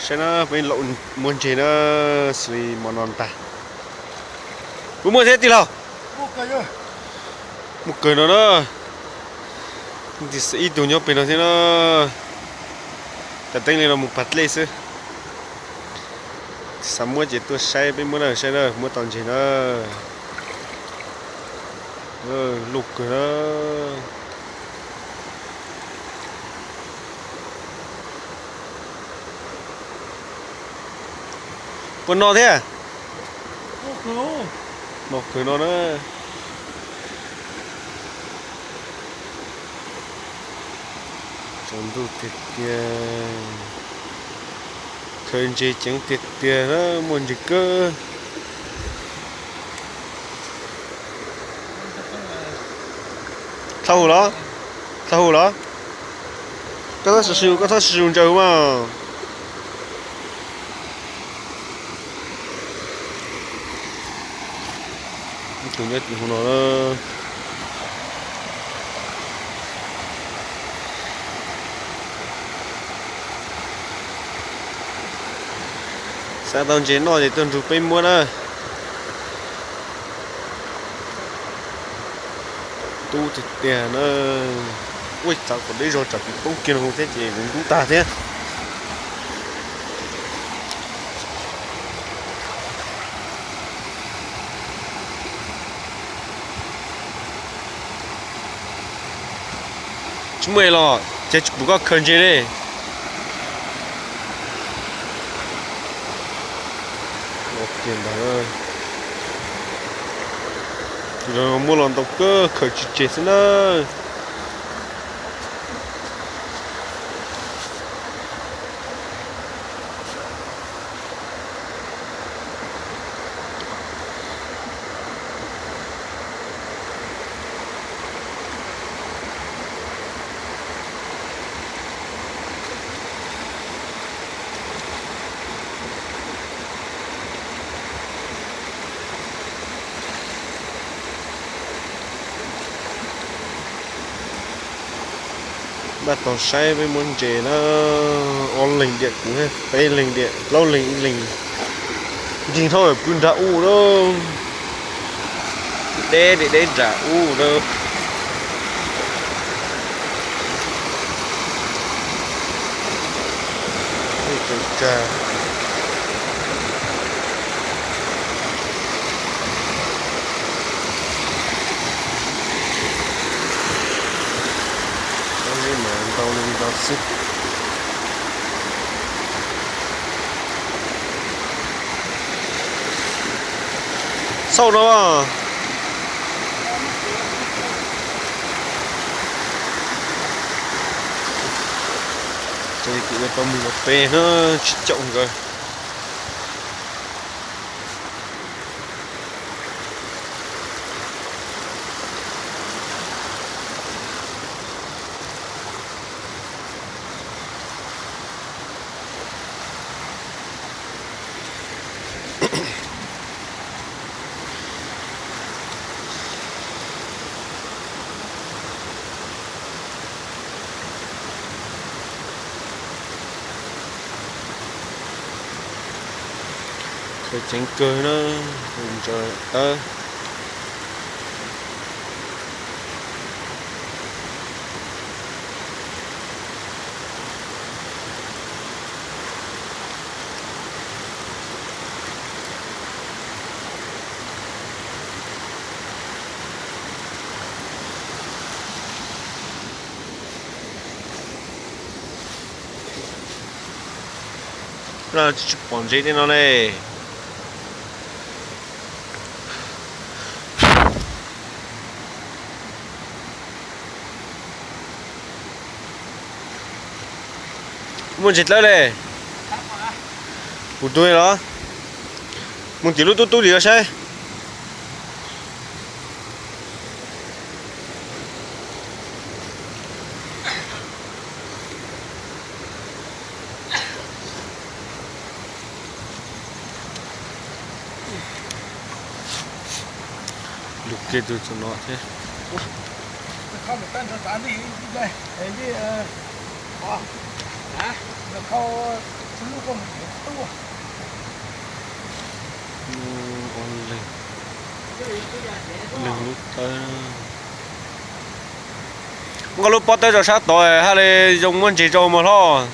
Saib na, peb laum muaj ntses na, xws li hmo no ntag. Puas muaj thiab tij laug? Muaj kawg no na. Ib tug nyob pem no thiab na. Cov teeb li no mus pas dlej xwb. Xav muab ces tuaj saib peb muab na, saib na, muab tau ntses na. Luj kawg na. Puas no thiab? No kawg no na. Tsaus ntuj tiag tiag, khaws ntses ceev tiag tiag na, muaj ntses kawg. Txhob hu los, txhob hu los. Koj txhob hu, koj txhob hu ntsaws mas. Ib tug nyob tim hu no na. Xav tau ntses noj ces tuaj nrug peb muab na. Ntub tiag tiag na. Ua txav kom deb zog tsam kuv poob kiag no thiab ces kuv ntub tag thiab. Tsis muaj los ces tsis pub koj khaws ntses li. Muaj los ntau kawg, khaws tsis tseg xwb na. Npaj tau saib peb muab ntses na, ob leeg diam kuv, peb leeg diam plaub leeg ib leeg. Nrig dhau pw nram ub na, deb deb nram ub na. Ntau li ntau xwb. Xauj no. Ces kuv yuav tau mus los peb na, tsis caum nkawd. Khaws ceev kawg na, ntsaws tawb. Tsis pom ntses li no ne. Muaj ntses dlawb le. Kuv tus los, mus tim lub tub tub tim los saib. Lug kiag tus txog no thiab. Khau Leeg lub tawb. Muab koj lub pob tawb rau sab tod hab li, zoo muab ntseg rau mog hlob.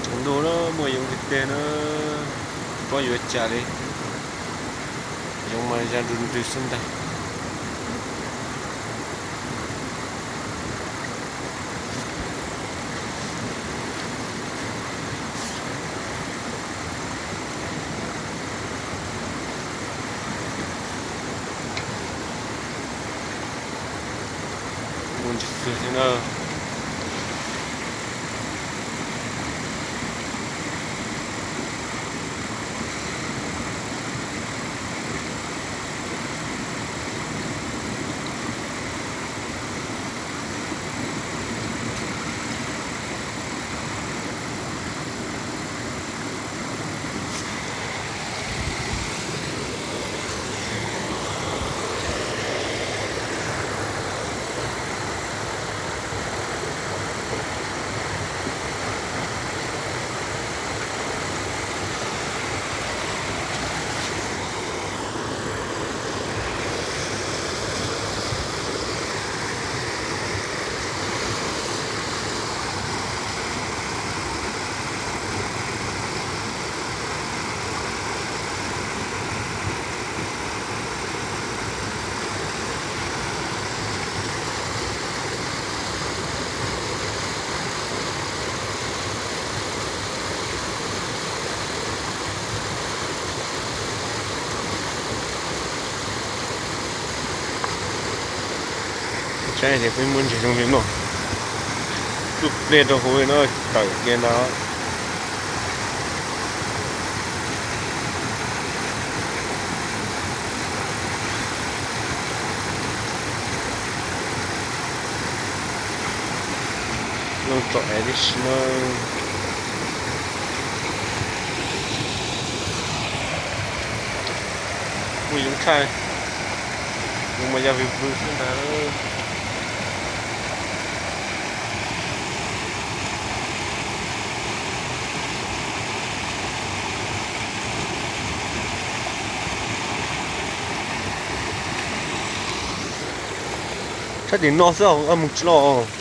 Tsaus ntuj na, muaj yoov tiag tiag na, tsis paub yuav cas li. Yoov mas ya nrws nrws xwb ntag. Ua ntsis kawg thiab na. Saib tias peb muab ntses zoo li no, tsuj pliaj rau hauv li no, tawm kiag ntag. Looj tsom ev tib si na. Kuj yoov tshaj, yoov mas ya vwg vwg xwb ntag. Sab tim no xwb, mus tsis los.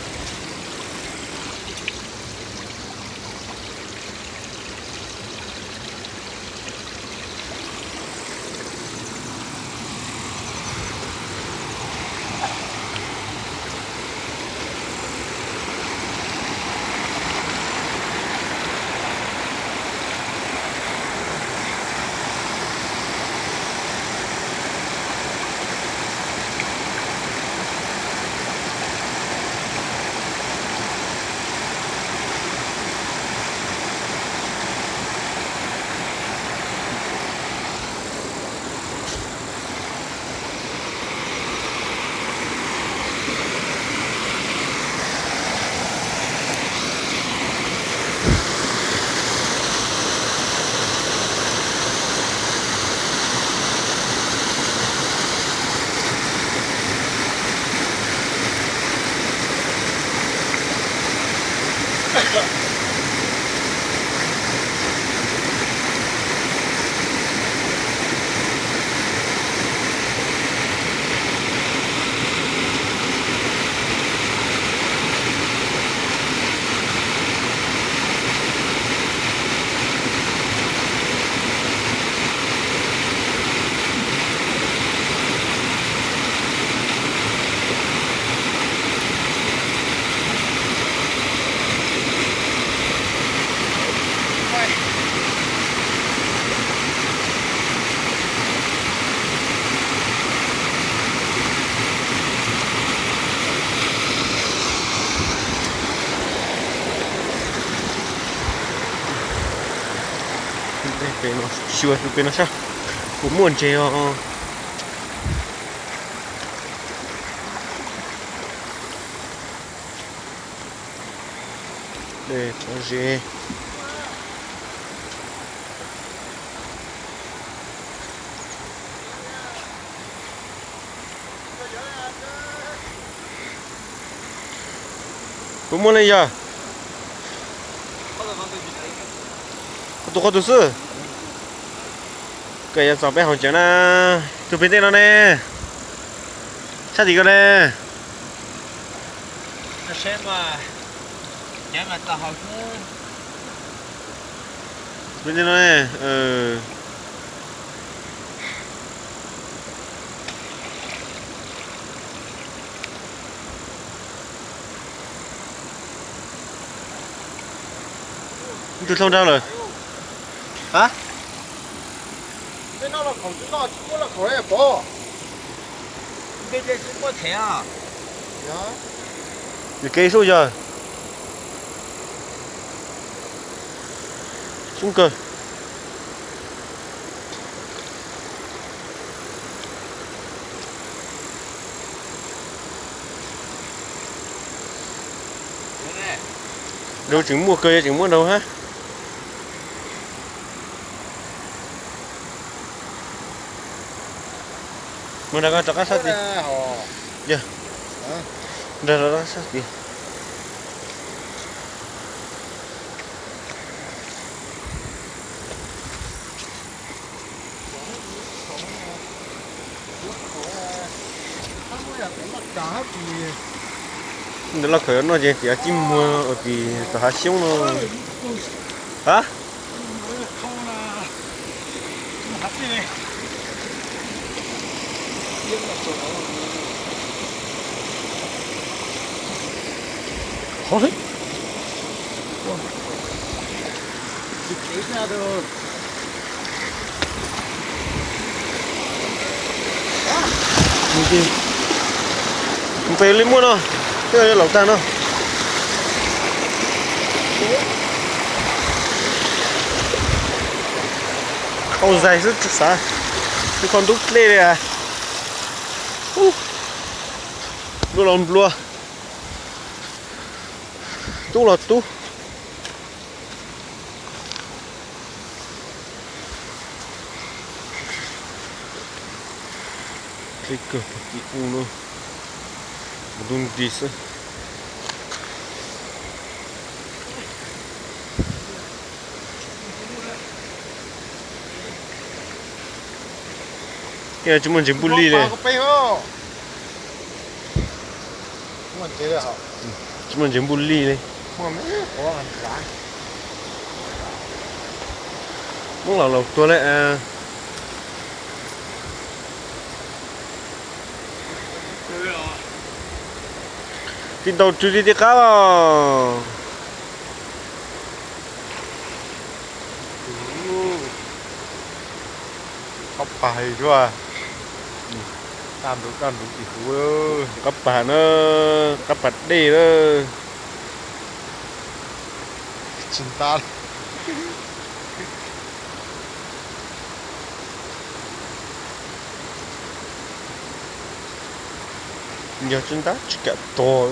Xyuas tus pem no saib puas muaj ntses os. Dej pob zeb. Puas muaj li yog? Tus qhov tus xwb. Koj yuav txog peb hauv tsev na. Tus pem tej no ne. Sab tim ko ne. Pem tej no ne. Tus dlhau nrag lawm. Nws kev sub yog. Sub kawg. Nraug tseem muaj kawg, tseem muaj nraug hab. Mus nrog koj rov qab sab tid. Yog, nrog rov qab sab tid. Ntawm loj khaum yuav noj ces tiav cib muag ua tim tom hav xyoob no. Ha? Pem li muaj no, twb laus tag no. Qau zais xwb xav, twb kho ntub dlej li. Nplua los nplua, tub los tub. Dlej kawg puag tim ub no, ntub nti xwb. Tsis muaj ntses npuj lij li. Tsis muaj ntses npuj lij li. Muab los laus tuag li. Tsis tau tsw tsis tsis qab os. Qab pag li, daj ntuv daj ntuv tim huv. Qab pag na, qab pag dej na. Tsis ntab. Yog tsis ntab tsis kam tuag.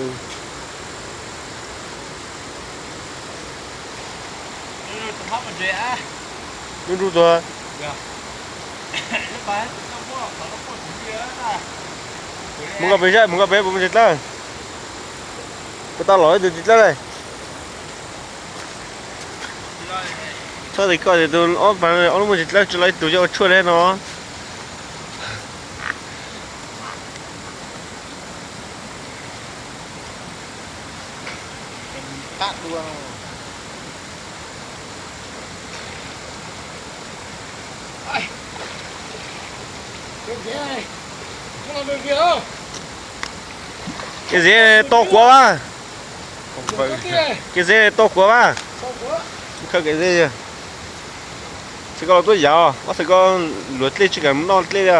Nws rub tuag. Mus nqa pem saib, mus nqa pem puas muaj tsis dlawb. Puas tau los ib tug tsis dlawb li. Txhob tias koj tias tus ob pab ob lub muaj tsis dlawb, tsis los ib tug coj ua tshuaj li no. Kev zeb to kuav as. Kev zeb to kuav as. Khawb kev zeb. Tsis koj los tuaj yav, ob txhais koj luag dlej tsis kam noj dlej li.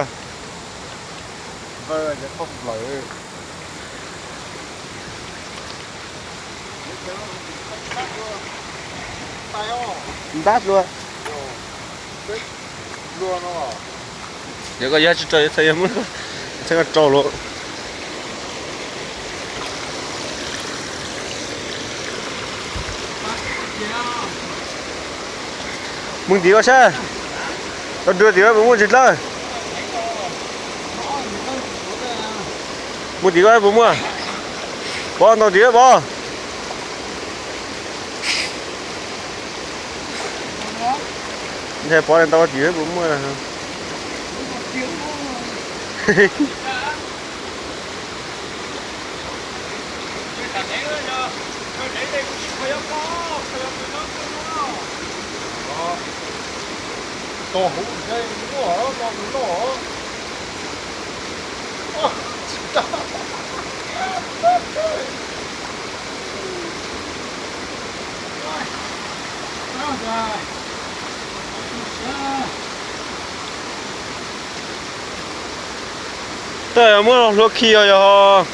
Ntab dua. Yog koj yuav tsis rau, yog txhais yog muab txhais koj rau los. Mus ntim koj sab, tau dua tim puas muaj tsis dlawb. Mus tim koj puas muaj, pov ntau tim pov. Nthe pov ntau tim puas muaj. Tej muab hlua khi os yog.